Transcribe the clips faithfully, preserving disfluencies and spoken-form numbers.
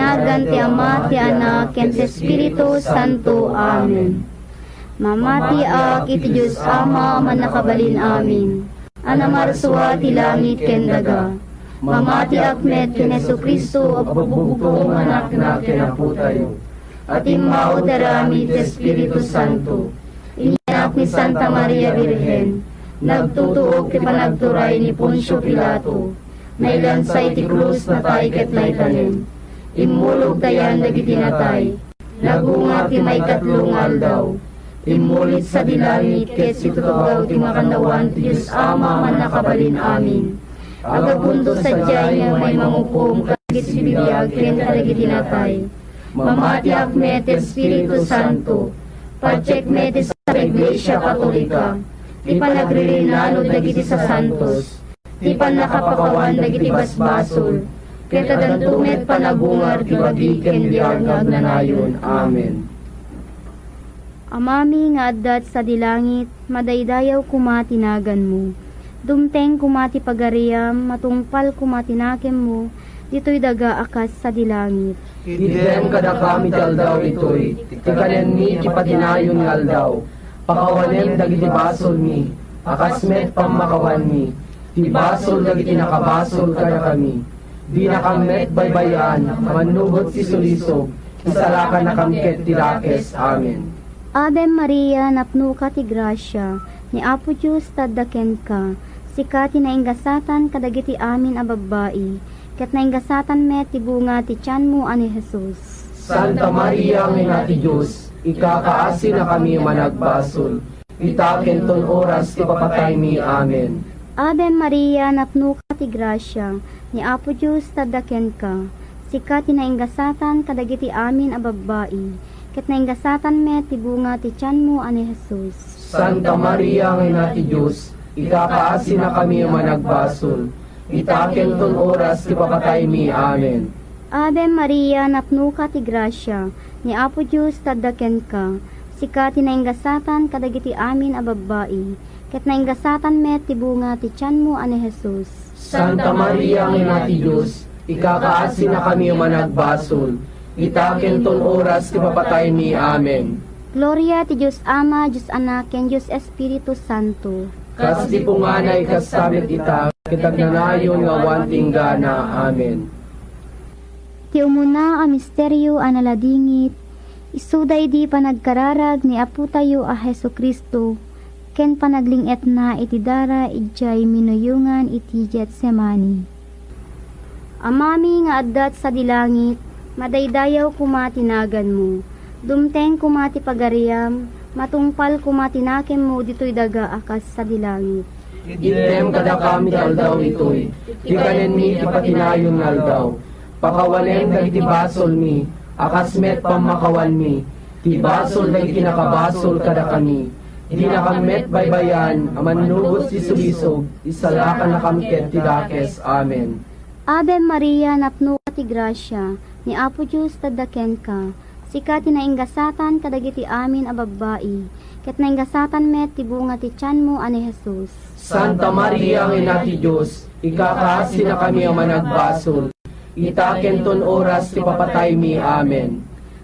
nagan ti Ama, ti Anak, ken ti Espiritu Santo. Amen. Mamatiak iti Dios Ama a mannakabalin amin, a namarsua ti langit ken daga. Mamatiak met ken Jesu-Cristo a bugbugtong nga Anakna ken Apotayo, a timmao ti aramid ti Espiritu Santo. Innak ni Santa Maria Birhen, nagtutuok ti panagturay ni Poncio Pilato, nailansa iti krus, natay ket naitanem. Immulog ti ayan dagiti natay, nagungar ti maikatlo nga aldaw. Immuli sadi langit ket situtugaw ti makannawan ti Dios Ama a mannakabalin amin. Agabunto sadiay nga umay mangukom kadagiti bibiag ken kadagiti natay. Mamatiak met ti Espiritu Santo. Patiek met ti Santa Iglesia Katolika, ti panagririnano dagiti sasantos, ti pannakapakawan dagiti basbasol, ket addanto met panagungar ti bagi ken biag nga agnanayon. Amen. Amami nga adda sadi langit, madaydayaw koma ti naganmo. Dumteng koma ti pagariam, matungpal koma ti nakemmo, ditoy daga a kas sadi langit. Itdem kadakami ti aldaw itoy, ti kanenmi ti patinayon nga aldaw. Pakawanem dagiti basolmi, a kas met pammakawanmi ti basol dagiti nakabasol kadakami. Dinakam met baybay-an a mannubot ti sulisog, isalakannakam ket ti dakes. Amen. Ave Maria, napnoka ti grasia, ni Apo Dios tadda kenka. Sika ti naingasatan kadagiti amin a babbai, ket naingasatan met ti bunga ti tianmo a ni Jesus. Santa Maria nga Ina ti Dios, ikakaasinakami a managbasol, ita ken ton oras ti papataymi. Amen. Ave Maria, napnoka ti grasia, ni Apo Dios tadda kenka. Sika ti naingasatan kadagiti amin a babbai, ket naingasatan met ti bunga ti tianmo a ni Jesus. Santa Maria nga Ina ti Dios, ikakaasinakami a managbasol, ita ken ton oras ti papataymi. Amen. Ave Maria, napnoka ti grasia, ni Apo Dios tadda kenka. Sika ti naingasatan kadagiti amin a babbai, ket naingasatan met ti bunga ti tianmo a ni Jesus. Santa Maria nga Ina ti Dios, ikakaasinakami a managbasol, ita ken ton oras ti papataymi. Amen. Gloria ti Dios Ama, Dios Anak, ken Dios Espiritu Santo. Kas di punganay, kasta met ita, ket agnanayon nga awan ti inggana. Amen. Ti umuna a misterio a naladingit, isuda idi panagkararag ni Apotayo a Jesu-Cristo ken panagling-etna iti dara idiay minuyongan iti Getsemani. Amami nga adda sadi langit, madaydayaw koma ti naganmo. Dumteng koma ti pagariam, matungpal koma ti nakemmo ditoy daga a kas sadi langit. Itdem kadakami ti aldaw itoy, ti kanenmi ti patinayon nga aldaw. Pakawanem dagiti basolmi, a kas met pammakawanmi ti basol dagiti nakabasol kadakami. Dinakam met baybay-an a mannubot ti sulisog, isalakannakam ket ti dakes. Amen. Ave Maria, napnoka ti grasia, ni Apo Dios tadda kenka. Sika ti naingasatan kadagiti amin a babbai, ket naingasatan met ti bunga ti tianmo a ni Jesus. Santa Maria nga Ina ti Dios, ikakaasinakami a managbasol, ita ken ton oras ti papataymi. Amen.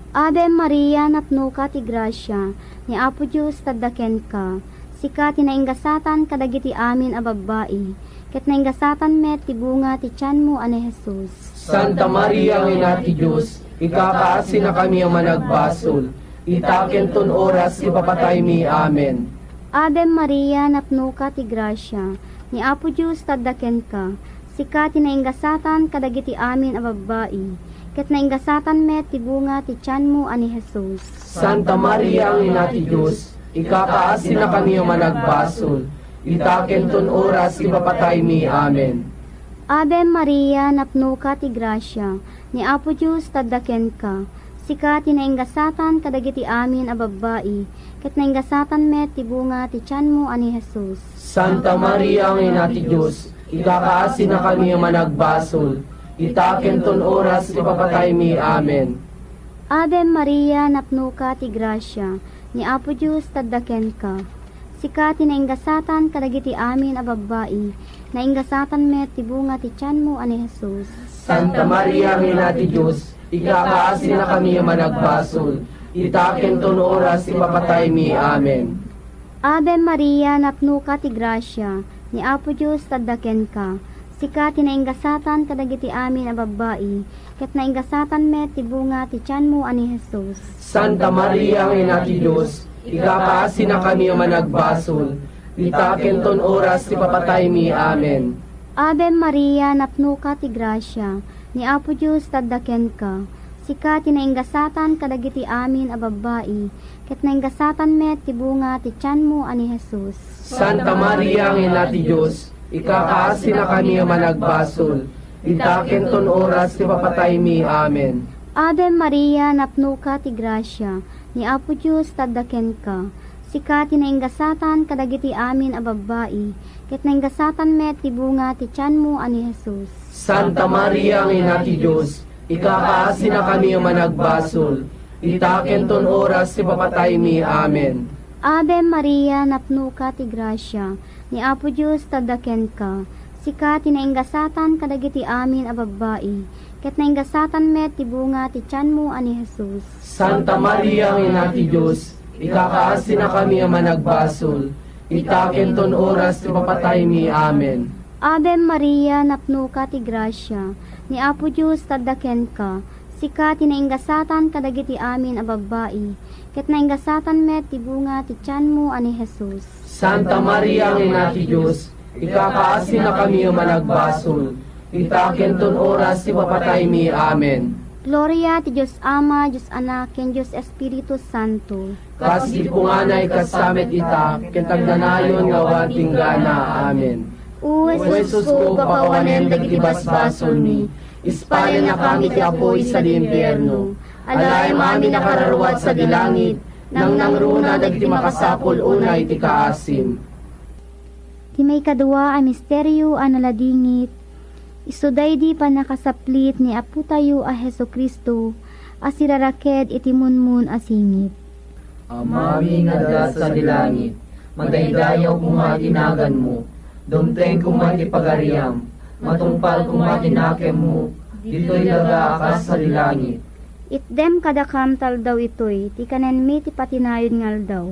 Ave Maria, napnoka ti grasia, ni Apo Dios tadda kenka. Sika ti naingasatan kadagiti amin a babbai, ket naingasatan met ti bunga ti tianmo a ni Jesus. Santa Maria nga Ina ti Dios, ikakaasinakami a managbasol, ita ken ton oras ti papataymi. Amen. Ave Maria, napnoka ti grasia, ni Apo Dios tadda kenka. Sika ti naingasatan kadagiti amin a babbai, ket naingasatan met ti bunga ti tianmo a ni Jesus. Santa Maria nga Ina ti Dios, ikakaasinakami a managbasol, ita ken ton oras ti papataymi. Amen. Ave Maria, napnoka ti grasia, ni Apo Dios tadda kenka. Sika ti naingasatan kadagiti amin a babbai, ket naingasatan met ti bunga ti tianmo a ni Jesus. Santa Maria nga Ina ti Dios, ikakaasinakami a managbasol, ita ken ton oras ti papataymi. Amen. Ave Maria, napnoka ti grasia, ni Apo Dios tadda kenka. Sika ti naingasatan kadagiti amin a babbai, naingasatan met ti bunga ti tianmo a ni Jesus. Santa Maria nga Ina ti Dios, Ikakaasinakami a managbasol, ita ken ton oras ti papataymi. Amen. Ave Maria, napnoka ti grasia, ni Apo Dios tadda kenka. Sika ti nainggasatan kadagiti amin a babbai, ket nainggasatan met ti bunga ti tianmo a ni Jesus. Santa Maria nga Ina ti Dios, ikakaasinakami a managbasol, ita ken ton oras ti papataymi. Amen. Ave Maria, napnoka ti grasia, ni Apo Dios tadda kenka. Sika ti nainggasatan kadagiti amin a babbai, ket nainggasatan met ti bunga ti tianmo a ni Jesus. Santa Maria nga Ina ti Dios, ikakaasinakami a managbasol, ita ken ton oras ti papataymi. Amen. Ave Maria, napnoka ti grasia, ni Apo Dios tadda kenka. Sika ti nainggasatan kadagiti amin a babbai, ket nainggasatan met ti bunga ti tianmo a ni Jesus. Santa Maria nga Ina ti Dios, ikakaasinakami a managbasol, ita ken ton oras ti papataymi. Amen. Ave Maria, napnoka ti grasia, ni Apo Dios tadda kenka. Sika ti nainggasatan kadagiti amin a babbai, ket nainggasatan met ti bunga ti tianmo a ni Jesus. Santa Maria nga Ina ti Dios, ikakaasinakami a managbasol, ita ken ton oras ti papataymi. Amen. Ave Maria, napnoka ti grasia, ni Apo Dios tadda kenka. Sika ti nainggasatan kadagiti amin a babbai, ket nainggasatan met ti bunga ti tianmo a ni Jesus. Santa Maria nga Ina ti Dios, ikakaasinakami a managbasol, ita ken ton oras ti papataymi. Amen. Gloria ti Dios Ama, Dios Anak, ken Dios Espiritu Santo. Kas iti punganay, kasta met ita, ket agnanayon nga awan tinggana. Amen. O Jesusko, pakawanem dagiti basbasolmi, ispalennakami ti apuy sadi impierno. Alaem amin a kararua sadi langit, nangnangruna dagiti makasapul unay ti kaasim. Ti maikadua a misterio a naladingit, isu daydi pannakasaplit ni Apotayo a Jesu-Cristo a siraraked iti munmun a singit. Amami nga adda sadi langit, madaydayaw koma ti naganmo, dumteng koma ti pagariam, matungpal koma ti nakemmo, ditoy daga a kas sadi langit. Itdem kadakam ta aldaw itoy ti kanenmi ti patinayon nga aldaw.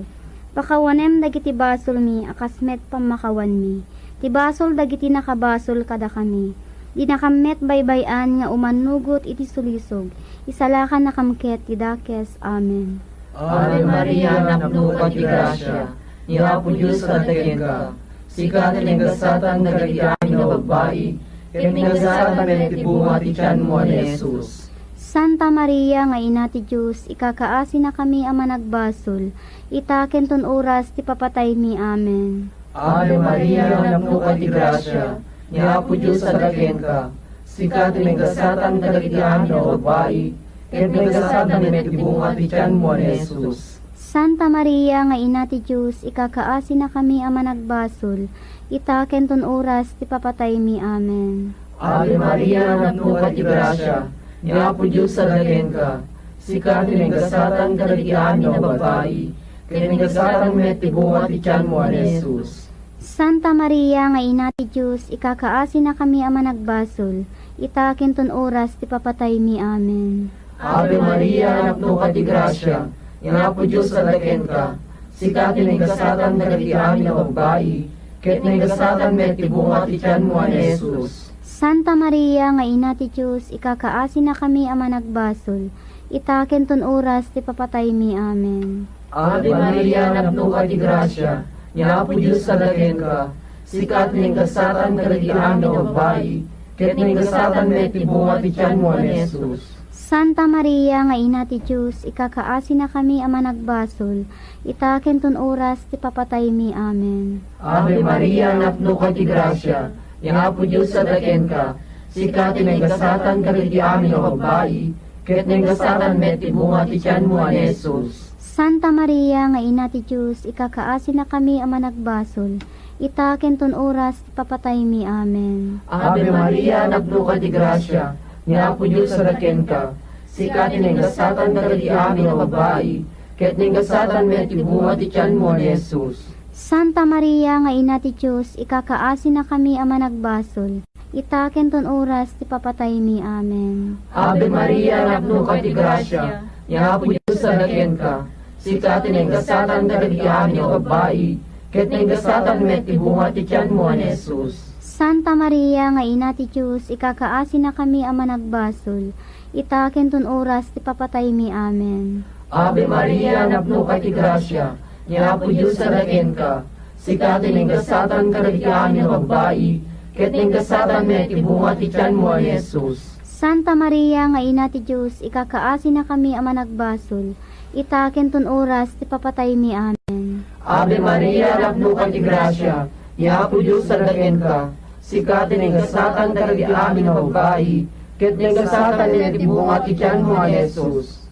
Pakawanem dagiti basolmi a kas met pammakawanmi ti basol dagiti nakabasol kadakami. Dinakam met baybay-an nga umannugot iti sulisog, isalakannakam ket ti dakes. Amen. Ave Maria, napnoka ti grasia, ni Apo Dios adda kenka. Sika ti nainggasatan kadagiti amin a babbai, ket nainggasatan met ti bunga ti tianmo a ni Jesus. Santa Maria nga Ina ti Dios, ikakaasinakami a managbasol, ita ken ton oras ti papataymi. Amen. Ave Maria, napnoka ti grasia, ni Apo Dios adda kenka. Sika ti nainggasatan kadagiti amin a babbai, ket nainggasatan met ti bunga ti tianmo a ni Jesus. Santa Maria nga Ina ti Dios, ikakaasinakami a managbasol, ita ken ton oras ti papataymi. Amen. Ave Maria, napnoka ti grasia, ni Apo Dios adda kenka. Sika ti nainggasatan kadagiti amin a babbai, ket nainggasatan met ti bunga ti tianmo a ni Jesus. Santa Maria nga Ina ti Dios, ikakaasinakami a managbasol, ita ken ton oras ti papataymi. Amen. Ave Maria, napnoka ti grasia, ni Apo Dios adda kenka. Sika ti nainggasatan kadagiti amin a babbai, ket nainggasatan met ti bunga ti tianmo a ni Jesus. Santa Maria nga Ina ti Dios, ikakaasinakami a managbasol, ita ken ton oras ti papataymi. Amen. Ave Maria, napnoka ti grasia, ni Apo Dios adda kenka. Sika ti nainggasatan kadagiti amin a babbai, ket nainggasatan met ti bunga ti tianmo a ni Jesus. Santa Maria nga Ina ti Dios, ikakaasinakami a managbasol, ita ken ton oras ti papataymi. Amen. Ave Maria, napnoka ti grasia, ni Apo Dios adda kenka. Sika ti nainggasatan kadagiti amin a babbai, ket nainggasatan met ti bunga ti tianmo a ni Jesus. Santa Maria nga Ina ti Dios, ikakaasinakami a managbasol, ita ken ton oras ti papataymi. Amen. Ave Maria, napnoka ti grasia, ni Apo Dios adda kenka. Sika ti nainggasatan kadagiti amin a babbai, ket nainggasatan met ti bunga ti tianmo a ni Jesus. Santa Maria nga Ina ti Dios, ikakaasinakami a managbasol, ita ken ton oras ti papataymi. Amen. Ave Maria, napnoka ti grasia, ni Apo Dios adda kenka. Sika ti naingasatan kadagiti amin a babbai, ket naingasatan met ti bunga ti tianmo a ni Jesus. Santa Maria nga Ina ti Dios, ikakaasinakami a managbasol, ita ken ton oras ti papataymi. Amen. Ave Maria, napnoka ti grasia, ni Apo Dios adda kenka. Sika ti naingasatan kadagiti amin a babbai, ket naingasatan met ti bunga ti tianmo a ni Jesus. Santa Maria nga Ina ti Dios, ikakaasinakami a managbasol, ita ken ton oras ti papataymi. Amen. Ave Maria, napnoka ti grasia, ni Apo Dios adda kenka. Sika ti naingasatan kadagiti amin a babbai, ket naingasatan met ti bunga ti tianmo a ni Jesus.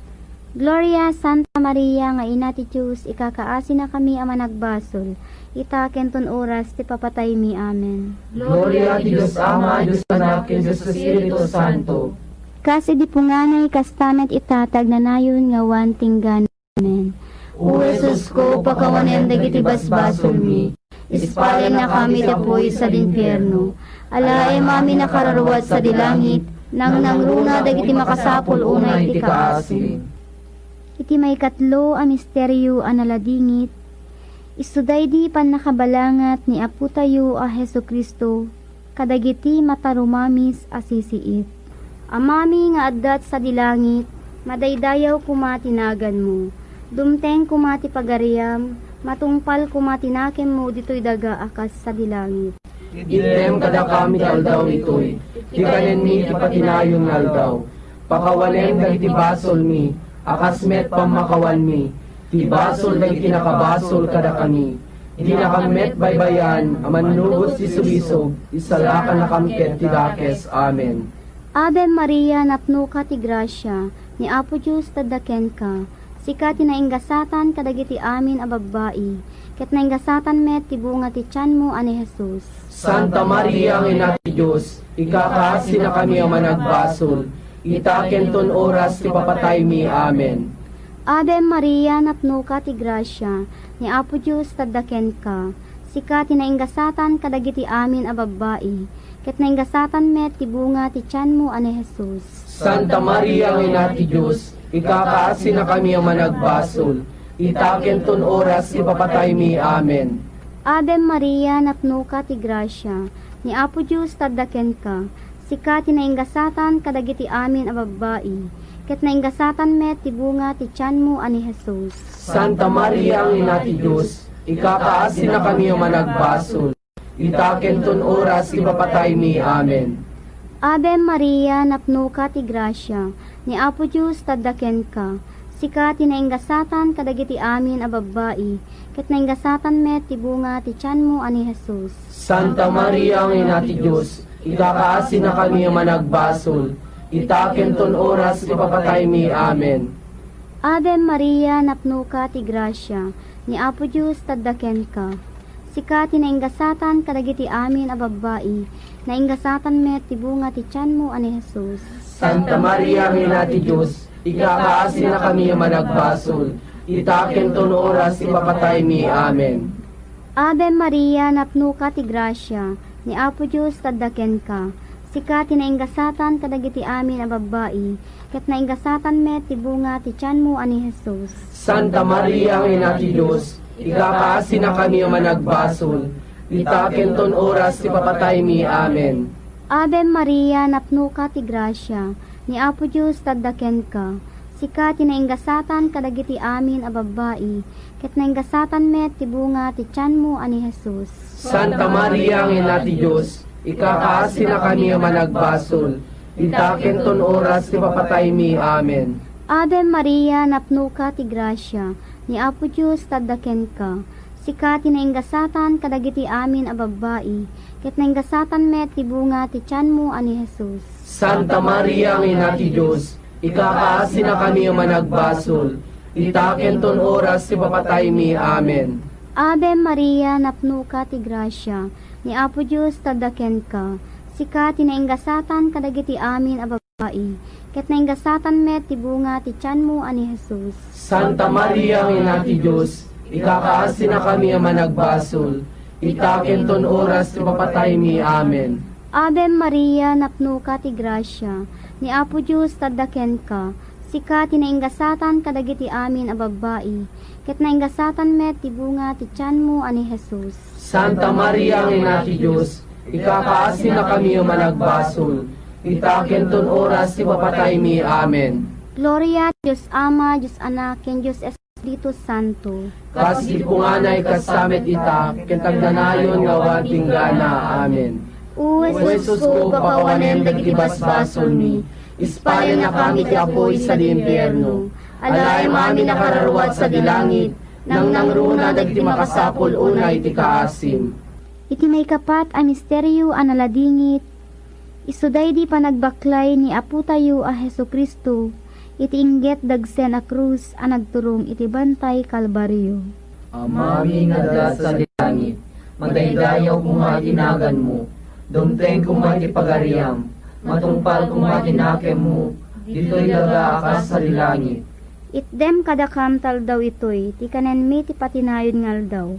Gloria, Santa Maria nga Ina ti Dios, ikakaasinakami a managbasol, ita ken ton oras ti papataymi. Amen. Gloria ti Dios Ama, Dios Anak, ken Dios Espiritu Santo. Kas idi punganay, kasta met ita ti agnanayon nga awan tinggana. Amen. O Jesusko, pakawanem dagiti basbasolmi, ispalennakami ti apuy sadi infierno. Alaem amin a kararua sadi langit, nangnangruna dagiti makasapul unay ti kaasi. Iti maikatlo a misterio a naladingit, isu daydi pannakabalangat ni Apotayo a Jesu-Cristo kadagiti matarumamis a sisiit. Amami nga adda sadi langit, madaydayaw koma ti naganmo. Dumteng koma ti pagariam, matungpal koma ti nakemmo ditoy daga a kas sadi langit. Itdem kadakami ti aldaw itoy, ti kanenmi ti patinayon nga aldaw. Pakawanem dagiti basolmi, a kas met pammakawanmi ti basol dagiti nakabasol kadakami. Dinakam met baybay-an a mannubos ti sulisog, isalakannakam ket ti dakes. Amen. Ave Maria, napnoka ti grasia, ni Apo Dios adda kenka. Sika ti naingasatan kadagiti amin a babbai, ket naingasatan met ti bunga ti tianmo a ni Jesus. Santa Maria nga Ina ti Dios, ikakaasinakami a managbasol, ita ken ton oras ti papataymi. Amen. Ave Maria, napnoka ti grasia, ni Apo Dios adda kenka. Sika ti naingasatan kadagiti amin a babbai, ket naingasatan met ti bunga ti tianmo a ni Jesus. Santa Maria nga Ina ti Dios, ikakaasinakami a managbasol, ita ken ton oras ti papataymi. Amen. Ave Maria, napnoka ti grasia, ni Apo Dios adda kenka. Sika ti naingasatan kadagiti amin a babbai, ket naingasatan met ti bunga ti tianmo a ni Jesus. Santa Maria nga Ina ti Dios, ikakaasinakami a managbasol, ita ken ton oras ti papataymi. Amen. Ave Maria, napnoka ti grasia, ni Apo Dios adda kenka. Sika ti naingasatan kadagiti amin a babbai, ket naingasatan met ti bunga ti tianmo a ni Jesus. Santa Maria nga Ina ti Dios, ikakaasinakami a managbasol, ita ken ton oras ti papataymi. Amen. Ave Maria, napnoka ti grasia, ni Apo Dios adda kenka. Sika ti naingasatan kadagiti amin a babbai, naingasatan met ti bunga ti tianmo a ni Jesus. Santa Maria nga Ina ti Dios, ikakaasinakami a managbasol, ita ken ton oras ti papataymi. Amen. Ave Maria, napnoka ti grasia, ni Apo Dios adda kenka. Sika ti naingasatan kadagiti amin a babbai, ket naingasatan met ti bunga ti tianmo a ni Jesus. Santa Maria nga Ina ti Dios, ikakaasinakami a managbasol, ita ken ton oras ti papataymi. Amen. Ave Maria, napnoka ti grasia, ni Apo Dios adda kenka. Sika ti naingasatan kadagiti amin a babbai, ket naingasatan met ti bunga ti tianmo a ni Jesus. Santa Maria nga Ina ti Dios, ikakaasinakami a managbasol, ita ken ton oras ti papataymi. Amen. Ave Maria, napnoka ti grasia, ni Apo Dios adda kenka. Sika ti naingasatan kadagiti amin a babbai, ket naingasatan met ti bunga ti tianmo a ni Jesus. Santa Maria nga Ina ti Dios, ikakaasinakami a managbasol, ita ken ton oras ti papataymi. Amen. Ave Maria, napnoka ti grasia, ni Apo Dios adda kenka. Sika ti naingasatan kadagiti amin a babbai, ket naingasatan met ti bunga ti tianmo a ni Jesus. Santa Maria nga Ina ti Dios, ikakaasinakami a managbasol, ita ken ton oras ti papataymi. Amen. Ave Maria, napnoka ti grasia, ni Apo Dios adda kenka. Sika ti nainggasatan kadagiti amin a babbai, ket nainggasatan met ti bunga ti tianmo a ni Jesus. Santa Maria nga Ina ti Dios, ikakaasinakami a managbasol, ita ken ton oras ti papataymi. Amen. Gloria ti Dios Ama, Dios Anak, ken Dios Espiritu Santo. Kas idi punganay, kasta met ita, ken agnanayon nga awan tinggana. Amen. O Jesusko, pakawanem dagiti basbasolmi, ispalennakami ti apuy sadi impierno. Alaem amin a kararua sadi langit, nangnangruna dagiti makasapul unay ti kaasim. Iti maikapat a misterio a naladingit, isu daydi panagbaklay ni Apotayo a Jesu-Cristo iti inggep dagsen a krus a nagturong iti Bantay Kalbario. Amami nga adda sadi langit, madaydayaw koma ti naganmo, dumteng koma ti pagariam, matungpal koma ti nakemmo, ditoy daga a kas sadi langit. Itdem kadakam ti aldaw itoy ti kanenmi ti patinayon nga aldaw.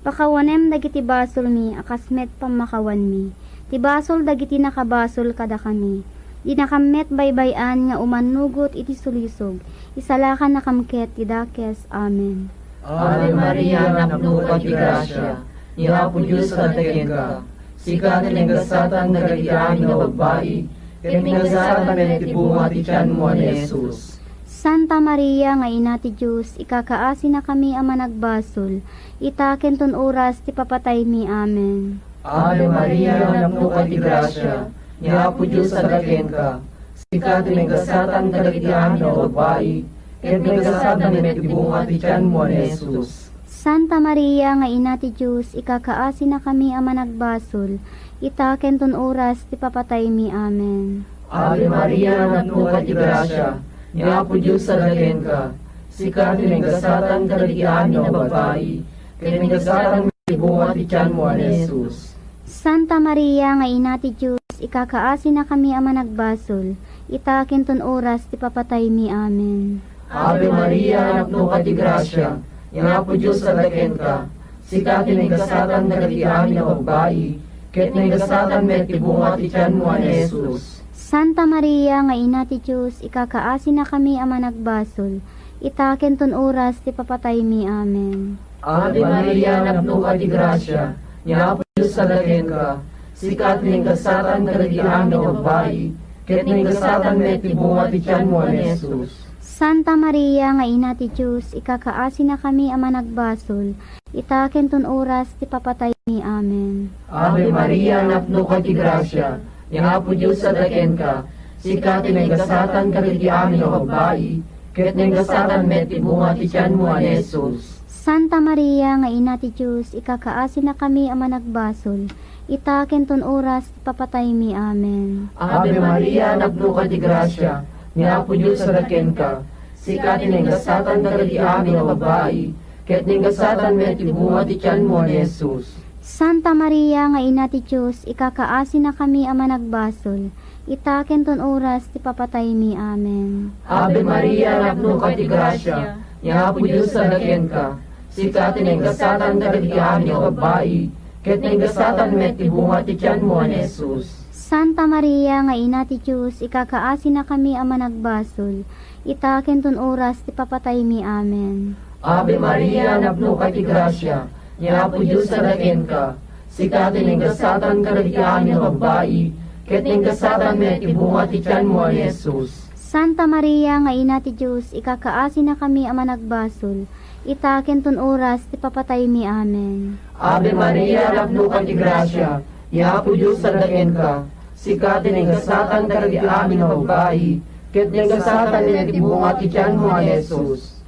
Pakawanem dagiti basolmi a kas met pammakawanmi ti basol dagiti nakabasol kadakami. Dinakam met baybay-an nga umannugot iti sulisog, isalakannakam ket ti dakes. Amen. Ave Maria, napnoka ti grasia, ni Apo Dios adda kenka. Sika ti nainggasatan kadagiti amin a babbai, ket nainggasatan met ti bunga ti tianmo a ni Jesus. Santa Maria nga Ina ti Dios, ikakaasinakami a managbasol, ita ken ton oras ti papataymi. Amen. Ave Maria, napnoka ti grasia, ni Apo Dios adda kenka. Sika ti nainggasatan kadagiti amin a babbai, ket nainggasatan met ti bunga ti tianmo a ni Jesus. Santa Maria nga Ina ti Dios, ikakaasinakami a managbasol, ita ken ton oras ti papataymi. Amen. Ave Maria, napnoka ti grasia, ni Apo Dios adda kenka. Sika ti nainggasatan kadagiti amin a babbai, ket nainggasatan ti bunga ti tianmo a ni Jesus. Santa Maria nga Ina ti Dios, ikakaasinakami a managbasol, ita ken ton oras ti papataymi. Amen. Ave Maria, napnoka ti grasia, ni Apo Dios adda kenka. Sika ti nainggasatan kadagiti amin a babbai, ket nainggasatan met ti bunga ti tianmo a ni Jesus. Santa Maria nga Ina ti Dios, ikakaasinakami a managbasol, ita ken ton oras ti papataymi. Amen. Ave Maria, napnoka ti grasia, ni Apo Dios adda kenka. Sika ti nainggasatan kadagiti amin a babbai, ket nainggasatan met ti bunga ti tianmo a ni Jesus. Santa Maria nga Ina ti Dios, ikakaasinakami a managbasol, ita ken ton oras ti papataymi. Amen. Ave Maria, napnoka ti grasia, ni Apo Dios adda kenka. Sika ti nainggasatan kadagiti amin a babbai, ket nainggasatan met ti bunga ti tianmo a ni Jesus. Santa Maria nga Ina ti Dios, ikakaasinakami a managbasol, ita ken ton oras ti papataymi. Amen. Ave Maria, napnoka ti grasia, ni Apo Dios adda kenka. Sika ti nainggasatan kadagiti amin a babbai, ket nainggasatan met ti bunga ti tianmo a ni Jesus. Santa Maria nga Ina ti Dios, ikakaasinakami a managbasol, ita ken ton oras ti papataymi. Amen. Ave Maria, napnoka ti grasia, ni Apo Dios adda kenka. Sika ti nainggasatan kadagiti amin a babbai, ket nainggasatan met ti bunga ti tianmo a ni Jesus. Santa Maria nga Ina ti Dios, ikakaasinakami a managbasol, ita ken ton oras ti papataymi. Amen. Ave Maria, napnoka ti grasia, ni Apo Dios adda kenka. Sika ti nainggasatan kadagiti amin a babbai, ket nainggasatan met ti bunga ti tianmo a ni Jesus. Santa Maria nga Ina ti Dios, ikakaasinakami a managbasol, ita ken ton oras ti papataymi. Amen. Ave Maria, napnoka ti grasia, ni Apo Dios adda kenka. Sika ti nainggasatan kadagiti amin a babbai, ket nainggasatan met ti bunga ti tianmo a ni Jesus.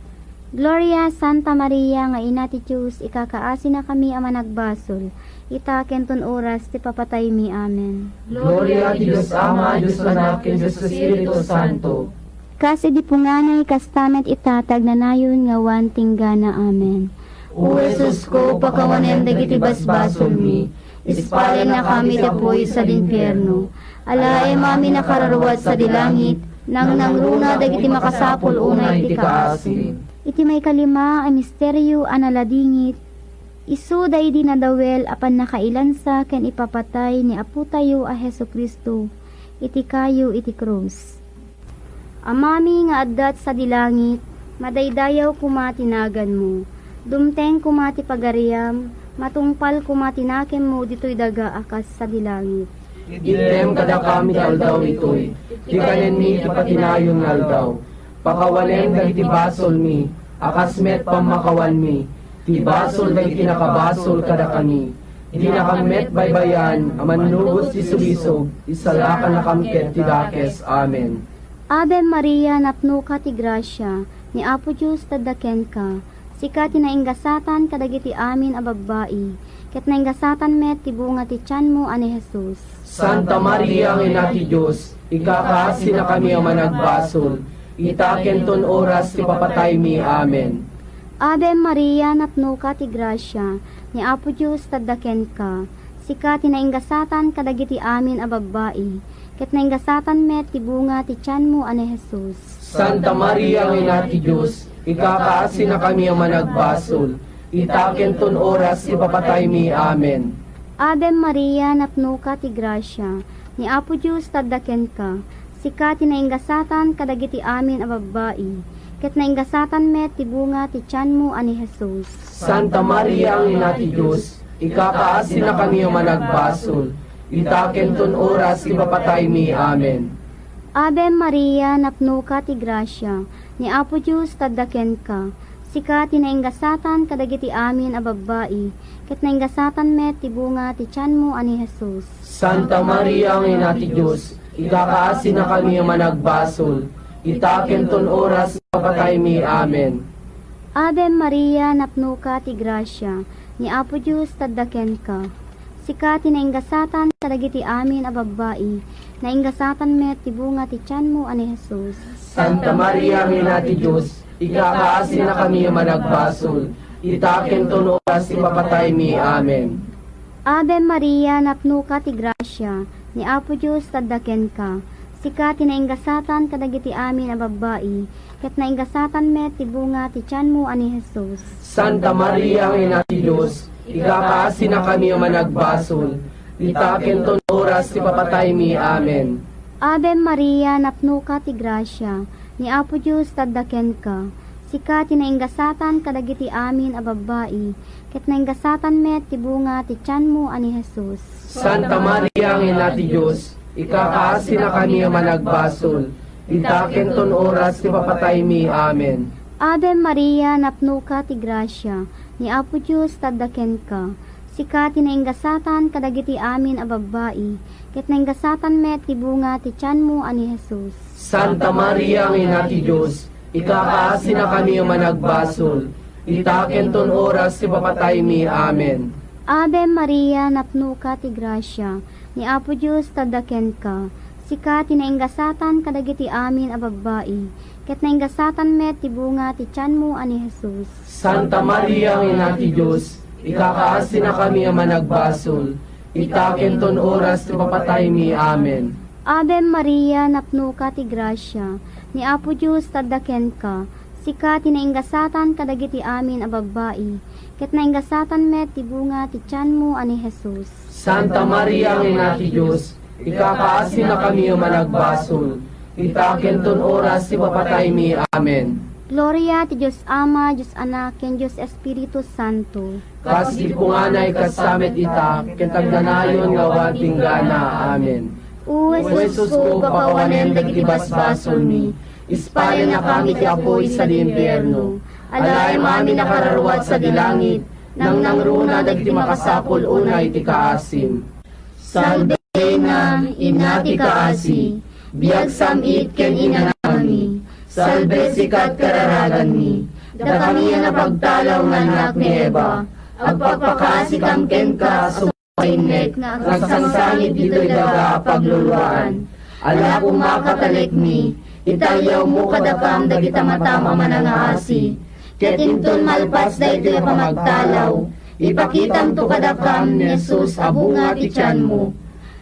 Gloria, Santa Maria nga Ina ti Dios, ikakaasinakami a managbasol, ita ken ton oras ti papataymi. Amen. Gloria ti Dios Ama, Dios Anak, ken Dios Espiritu Santo. Kas idi punganay, kasta met ita ti agnanayon nga awan tinggana. Amen. O Jesusko, pakawanem dagiti basbasolmi, ispalennakami ti apuy sadi impierno. Alaem amin a kararua sadi langit, nangnangruna dagiti makasapul unay ti kaasim. Iti maikalima a misterio a naladingit, Isu daydi nadawel a pannakailansa ken ipapatay ni Apotayo a Jesu-Cristo iti kayo iti krus. Amami nga adda sadi langit, madaydayaw koma ti naganmo. Dumteng koma ti pagariam, matungpal koma ti nakemmo ditoy daga a kas sadi langit. Itdem kadakam ti aldaw itoy, ti kanenmi ti patinayon nga aldaw. Pakawanem dagiti basolmi, a kas met pammakawanmi, ti basol dagiti nakabasol kadakami. Dinakam met baybay-an a mannubos ti sulisog, isalakannakam ket ti dakes. Amen. Ave Maria, napnoka ti grasia, ni Apo Dios tadda kenka. Sika ti nainggasatan kadagiti amin a babbai, ket nainggasatan met ti bunga ti tianmo a ni Jesus. Santa Maria nga Ina ti Dios, ikakaasinakami a managbasol, ita ken ton oras ti papataymi. Amen. Ave Maria, napnoka ti grasia, ni Apo Dios tadda kenka. Sika ti nainggasatan kadagiti amin a babbai, ket nainggasatan met ti bunga ti tianmo a ni Jesus. Santa Maria nga Ina ti Dios, ikakaasinakami a managbasol, ita ken ton oras ti papataymi. Amen. Ave Maria, napnoka ti grasia, ni Apo Dios tadda kenka. Sika ti nainggasatan kadagiti amin a babbai, ket nainggasatan met ti bunga ti tianmo a ni Jesus. Santa Maria nga Ina ti Dios, ikakaasinakami a managbasol, ita ken ton oras ti papataymi. Amen. Ave Maria, napnoka ti grasia, ni Apo Dios tadda kenka. Sika ti nainggasatan kadagiti amin a babbai, ket nainggasatan met ti bunga ti tianmo a ni Jesus. Santa Maria nga Ina ti Dios, ikakaasinakami a managbasol, ita ken ton oras ti papataymi. Amen. Ave Maria, napnoka ti grasia, ni Apo Dios tadda kenka. Sika ti nainggasatan kadagiti amin a babbai, nainggasatan met ti bunga ti tianmo a ni Jesus. Santa Maria nga Ina ti Dios, ikakaasinakami a managbasol, ita ken ton oras ti papataymi. Amen. Ave Maria, napnoka ti grasia, ni Apo Dios tadda kenka. Sika ti nainggasatan kadagiti amin a babbai, ket nainggasatan met ti bunga ti tianmo a ni Jesus. Santa Maria nga Ina ti Dios, ikakaasinakami a managbasol, ita ken ton oras ti papataymi. Amen. Ave Maria, napnoka ti grasia, ni Apo Dios tadda kenka. Sika ti nainggasatan kadagiti amin a babbai, ket nainggasatan met ti bunga ti tianmo a ni Jesus. Santa Maria nga Ina ti Dios, ikakaasinakami a managbasol, ita ken ton oras ti papataymi. Amen. Ave Maria, napnoka ti grasia, ni Apo Dios tadda kenka. Sika ti nainggasatan kadagiti amin a babbai, ket nainggasatan met ti bunga ti tianmo a ni Jesus. Santa Maria nga Ina ti Dios, ikakaasinakami a managbasol, ita ken ton oras ti papataymi. Amen. Ave Maria, napnoka ti grasia, ni Apo Dios tadda kenka. Sika ti nainggasatan kadagiti amin a babbai, ket nainggasatan met ti bunga ti tianmo a ni Jesus. Santa Maria nga Ina ti Dios, ikakaasinakami a managbasol, ita ken ton oras ti papataymi. Amen. Ave Maria, napnoka ti grasia, ni Apo Dios tadda kenka. Sika ti nainggasatan kadagiti amin a babbai, ket nainggasatan met ti bunga ti tianmo a ni Jesus. Santa Maria nga Ina ti Dios, ikakaasinakami a managbasol, ita ken ton oras ti papataymi. Amen. Gloria ti Dios Ama, Dios Anak, ken Dios Espiritu Santo. Kas di punganay, kasta met ita, ket agnanayon nga awan ti inggana. Amen. O Jesusko, pakawanem dagiti basbasolmi, ispalianakami ti apuy sadi impierno. Alaem amin a kararua sadi langit, nangnangruna dagiti makasapul unay ti kaasim. Salve Reina, Ina ti kaasi, biag sam-it ken inanami. Salve sikat kararaganmi, dakami a napagtalaw nga annak ni Eva. Agpakpakaasikam kenka, sumainnek nga agsangsangit ditoy daga a pagluluaan. Ala koma, katalekmi, itayawmo kadakam dagita matam a manangaasi. Ket inton malpas daytoy a pamagtalaw, ipakitamto kadakam ni Jesus a bunga ti tianmo.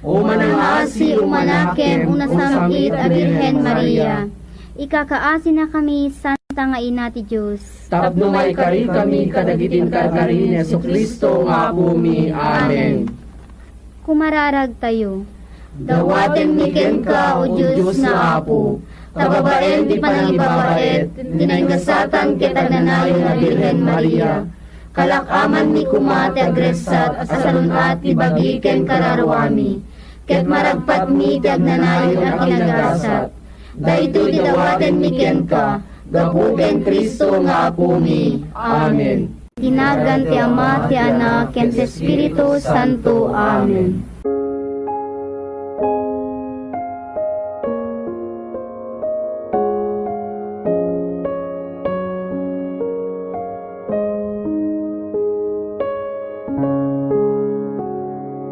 O manangaasi, umanakem, o nasam-it a Birhen Maria. Ikakaasinakami, San- Ta nga ina ti Dios. Tapno maikarikami kadagiti inkarkari ni Jesu-Cristo nga Apomi. Amen. Kumararagtayo. Dawatenmi kenka, O Dios nga Apo, ta babaen ti panangibabaet, ti naingasatan ket agnanayon a Birhen Maria, kalak-amanmi koma ti agressat a salun-at ti bagi ken kararuami, ket maragpatmi ti agnanayon a kinagasat. Daytoy ti dawatenmi kenka, gapu ken Cristo nga Apomi. Amen. Ti nagan ti Ama, ti Anak, ken ti Espiritu Santo. Amen.